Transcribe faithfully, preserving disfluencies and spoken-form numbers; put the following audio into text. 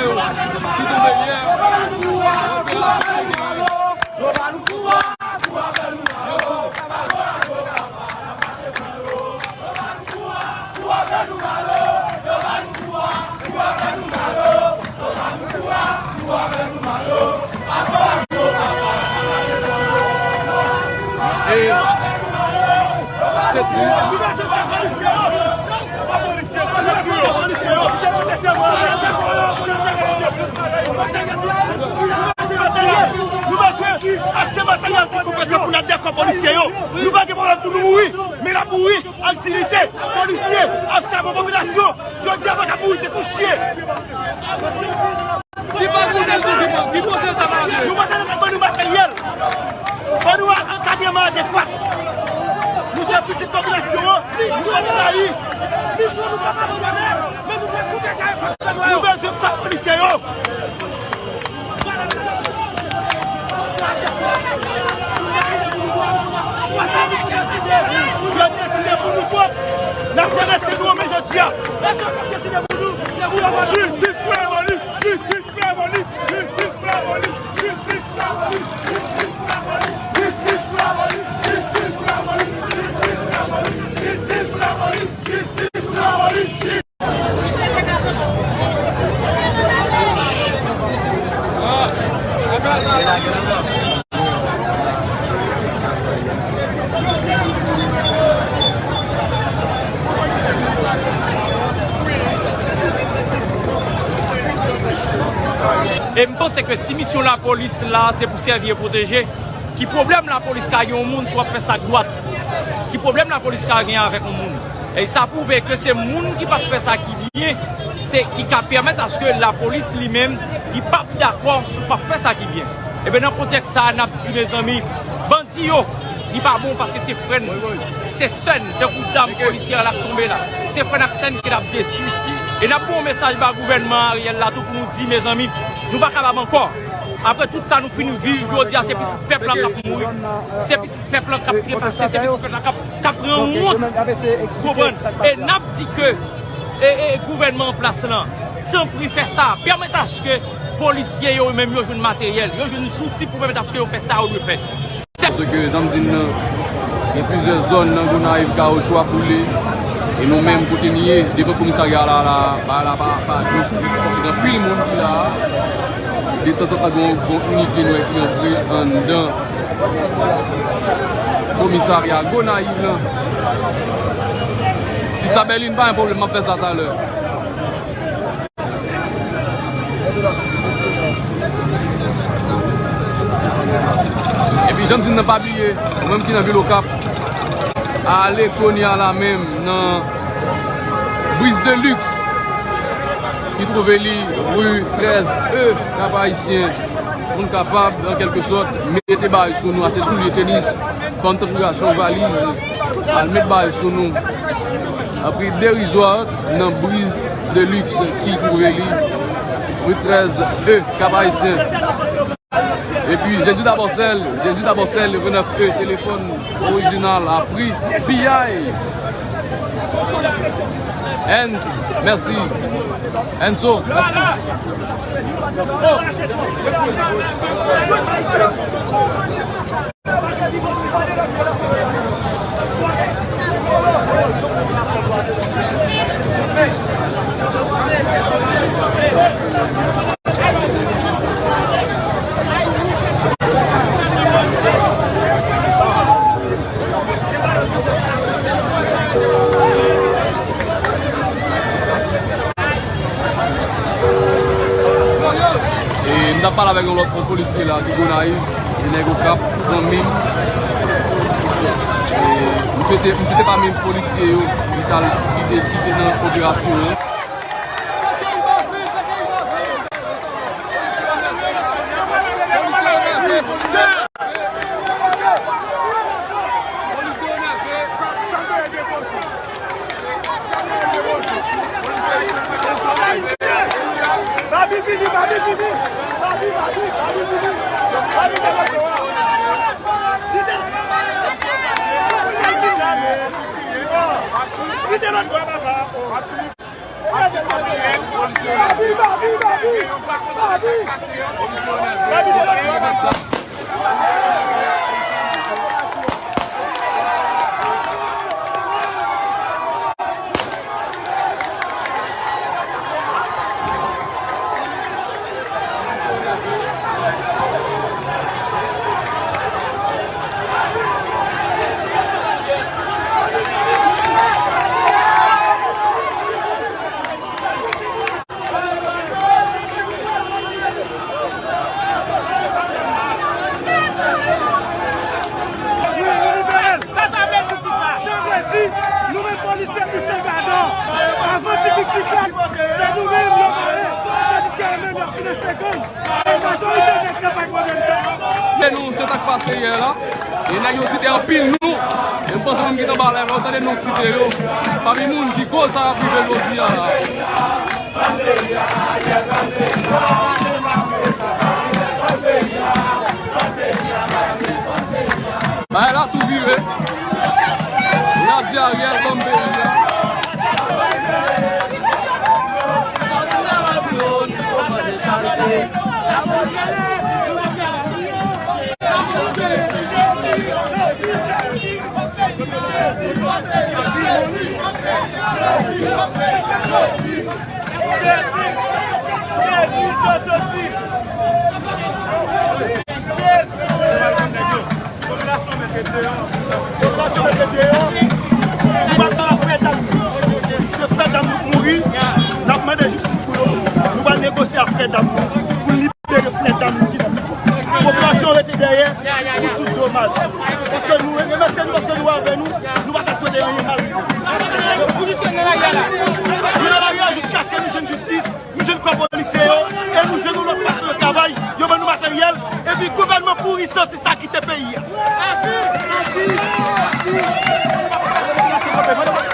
ki tonbe yè, operasyon ki genyen. E se tris. Nou bezwen ase materyèl ki konpetan pou n ap dakò polisye yo. Nou pa gen pwoblèm pou nou mouri, men n ap mouri ak diyite. Polisye ap chape popilasyon. Jodi a pa ka mouri tankou chyen. Si pa goumen nou ki pran, ki pran se ta pa vle. Nou pa ka ban nou materyèl. Ban nou ankadreman adekwat. Nou se pitit popilasyon an, nou pa trayi. Misyon nou pa abandone, men nou vle koupe kay fòs nwa yo. Nou bezwen kòb polisye yo. Yo deside pou nou kont. N ap renonse nou, men jodi a, èske yo p ap deside pou nou? Se pou yo. Jistis pou lapolis! Jistis pou lapolis! Jistis pou lapolis! Jistis pou lapolis! E m panse ke si misyon lapolis la se pou sèvi e pwoteje, ki pwoblèm lapolis ka gen yon moun si w ap fè sa k dwat? Ki pwoblèm lapolis ka gen avèk yon moun? E sa pwouve ke se moun ki p ap fè sa ki byen, se ki ka pèmèt aske lapolis li menm, li p ap dakò si w p ap fè sa ki byen. Ebyen, nan kontèks sa a, n ap di, mezanmi, bandi yo, li pa bon paske se frè n, se sè n, tankou dam polisyè a l ap tonbe la. Se frè n ak sè n ke n ap detwi. E n ap ba yon mesaj ba gouvènman Ariel la tou pou nou di, mezanmi, nou pa kapab ankò. Apre tout sa nou fin viv, jodi a se pitit pèp la k ap mouri. Se pitit pèp la k ap trepase, se pitit pèp la k ap, k ap pran wont. Konprann? E n ap di ke, e, e, gouvènman an plas lan, tanpri fè sa, pèmèt aske polisye yo menm yo jwenn materyèl, yo jwenn zouti pou pèmèt aske yo fè sa yo dwe fè. Paske, jan m di n nan, gen plizyè zòn nan Gonayiv, kawoutchou ap boule, e nou menm, kote n ye, devan komisarya la, la, bagay la pa, pa jis, paske gen anpil moun ki la a. Detanzantan, gen yon, gen yon inite nou wè ki antre anndan komisarya Gonayiv lan. Si sa Bèlin, pa gen pwoblèm, m ap fè sa talè. Epi, jan m di n nan, pa bliye, ou menm ki nan vil Okap, ale kounye a la menm nan Brise de Luxe, ki twouve li ri trèz E, Kap Ayisyen, pou n kapab, an kèlke sòt, mete bagay sou nou, achte soulye tenis, fanm tankou gason, valiz, al met bagay sou nou. A pri derizwa nan Brise de Luxe ki twouve li ri trèz E, Kap Ayisyen. Epi Jésus d'abord sèl, Jésus d'abord sèl, ri nèf E, telefòn orijinal a pri piyay. Ens, mèsi. Enso, mèsi. E m t ap pale avèk yon lòt polisye la ki Gonayiv, yon nèg Okap, zanmi m. E misye te, misye te pami polisye yo ki t al, ki te, ki te nan operasyon an. Babi fini, Babi fini. Babi, Babi, Babi fini. Babi te lòt bò a. Li te, li te lòt bò a, papa. Sa, sa vle di kisa? Sa vle di, nou menm polisye, nou se gadò. Avan ti pik ti pèp, se nou menm yo mare. Tandiske yo menm yo finanse gang. E majorite nèg nan pa gen pwoblèm sa. E nou, se sa k pase yè la. E nèg yo site anpil non. E m panse moun ki t anba live la, yo tande non k site yo. Pami moun ki koz sa ap rive jodi a la. Bagay la tou vire. Y ap di Ariel ban m peyi a. Popilasyon mete deyò. Popilasyon mete deyò. Nou pa t ba frè dam nou. Se frè dam nou k mouri. N ap mande jistis pou yo. Nou pral negosye ak frè dam nou pou n libere frè dam nou ki nan prizon. Popilasyon rete dèyè pou tout domaj. Paske nou remèsye nou, paske nou avè nou. Nou pa ta swete anyen mal. Nou nan lari a jiskaske nou jwenn jistis, nou jwenn kò polisye yo, e nou jwenn yon lòt fason de travay, yo ban nou materyèl, epi gouvènman pouri santi sa kite peyi a.